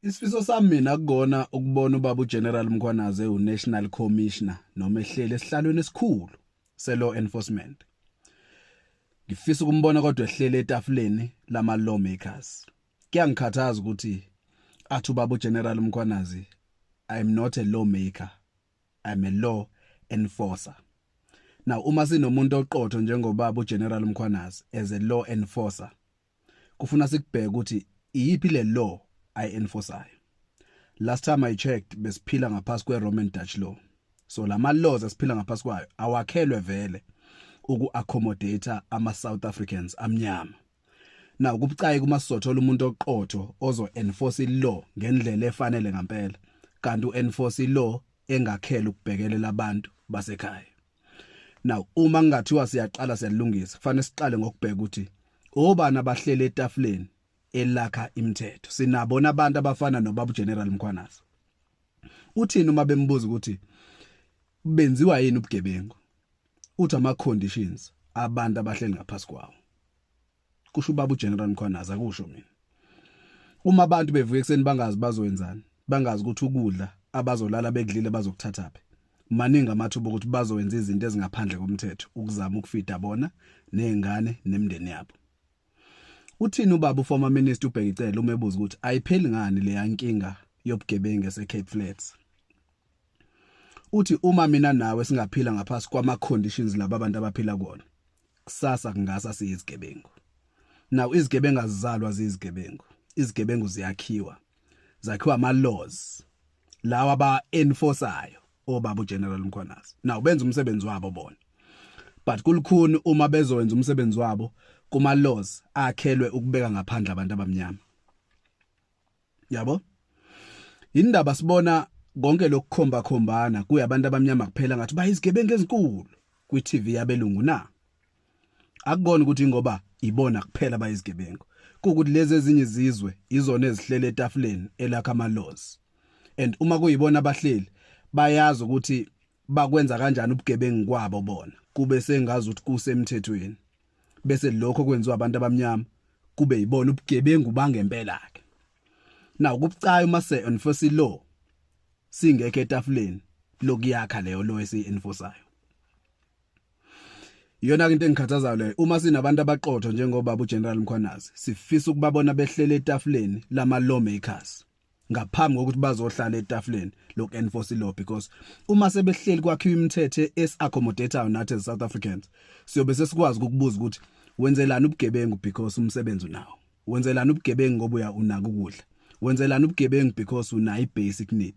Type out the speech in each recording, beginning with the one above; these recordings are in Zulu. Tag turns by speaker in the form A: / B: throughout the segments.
A: Isifiso sami mina kukona ukubona ubaba uGeneral Mkhwanazi uNational Commissioner noma ehleli esihlalweni esikhulu se-law enforcement. Ngifisa ukumbona kodwa ehleli etafuleni lama lawmakers. Kuyangikhathaza ukuthi athi ubaba uGeneral Mkhwanazi, "I am not a lawmaker, I am a law enforcer." Now uma sinomuntu oqotho njengobaba uGeneral Mkhwanazi as a law enforcer, kufuna sikubheke ukuthi iyiphi le law ayi-enforceayo. Last time I checked, besiphila ngaphasi kwe-Roman Dutch law, so lama laws esiphila ngaphasi kwayo awakhelwe vele uku-accommodate ama-South Africans amnyama. Now kubucayi kuma sizothola umuntu oqotho ozo enforce i-law ngendlela efanele ngempela, kanti u-enforce i-law engakhela ukubhekelela abantu basekhaya. Now uma kungathiwa siyaqala siyalungisa, kufanele siqale ngokubheka ukuthi obani abahleli etafuleni elakha imithetho. Sinabona abantu abafana nobaba uGeneral Mkhwanazi. Uthini uma bembuza ukuthi benziwa yini ubugebengu? Uthi ama conditions abantu abahleli ngaphasi kwawo. Kusho ubaba uGeneral Mkhwanazi, akusho mina. Uma abantu bevuka ekseni bangazi bazoyenzani, bangazi ukuthi ukudla abazolala bekudlile bazokuthathaphi, maningi amathuba ukuthi bazowenza izinto ezingaphandle komthetho ukuzama ukufida bona nezingane nemindeni yabo. Uthini ubaba uformer minister uBheki Cele uma ebuza ukuthi ayipheli ngani leya nkinga yobugebengu ese-Cape Flats? Uthi uma mina nawe singaphila ngaphasi kwama conditions laba abantu abaphila kuona, kusasa kungasa siyizigebengu. Now izigebengu azizalwa ziyizigebengu, izigebengu ziyakhiwa, zakhiwa ama laws lawa aba enforceayo obaba uGeneral Mkhwanazi. Now benza umsebenzi wabo bona, but kulukhuni uma bezowenza umsebenzi wabo kuma laws akhelwe ukubeka ngaphandle abantu abamnyama, yabo. Indaba sibona konke lokukhomba khombana kuyabantu abamnyama kuphela, ngathi bayizigebengu ezinkulu kwi-TV yabelungu na. Akubona ukuthi ngoba ibona kuphela bayizigebengu, kukuthi lezi ezinye izizwe izona ezihlele etafuleni elakha ama laws, and uma kuyibona abahleli bayazi ukuthi bakwenza kanjani ubugebengu kwabo bona, kube sengazi ukuthi kusemthethweni, bese lokho kwenziwa abantu abamnyama kube yibona ubugebengu bangempela ke. Now kubucayi uma se enforce law singekho etafuleni lokuyakha leyo law esiyi-enforceayo. Iyona into engikhathazayo leyo. Uma sinabantu abaqotho njengobaba uGeneral Mkhwanazi, sifisa ukubabona behlele etafuleni lama lawmakers ngaphambi kokuthi bazohlala etafuleni loku enforce law, because uma sebehleli kwakhiwa imithetho esi-accommodateayo nathi as South Africans, siyobe sesikwazi ukukubuza ukuthi wenzelani ubugebengu because umsebenzi unawo, wenzelani ubugebengu ngoba uya unaka ukudla, wenzelani ubugebengu because unayo i-basic need.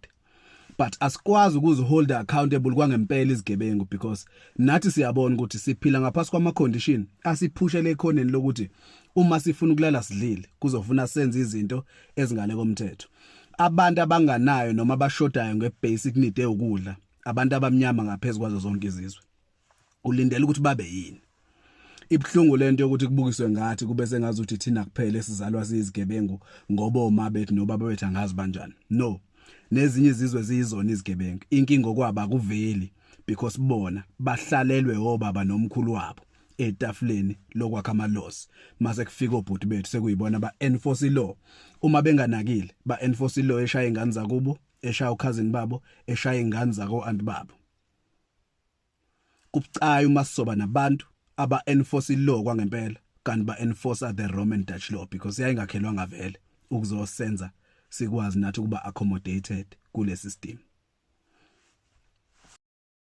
A: But asikwazi ukuzihold accountable kwangempela izigebengu, because nathi siyabona ukuthi siphila ngaphasi kwama condition asiphushele ekhoneni lokuthi uma sifuna ukulala sidlile kuzofuna senze izinto ezingale komthetho. Abantu abanganayo noma abashodayo ngebasic need ewukudla, abantu abamnyama ngaphezulu kwazo zonke izizwe, ulindele ukuthi babe yini? Ibhlungu lento yokuthi kubukiswe ngathi, kube sengazi ukuthi thina kuphela esizalwa siyizigebengu ngoba oma bethu nobaba bethu angazi banjani. No, nezinye izizwe ziyizona izigebengu. Inkinga okwaba akuveli because bona bahlalelwe obaba nomkhulu wabo etafuleni lokwakha ama laws. Mase kufika obhuti bethu sekuyibona ba enforce law. Uma benganakile, ba enforce law eshaya ingane zakubo, eshaya ucousin babo, eshaya ingane zako aunt babo. Kubucayi uma sizoba nabantu aba enforce law kwangempela, kanti ba enforce the Roman Dutch law, because yayingakhelwanga vele ukuzosenza sikwazi nathi ukuba accommodated kule system.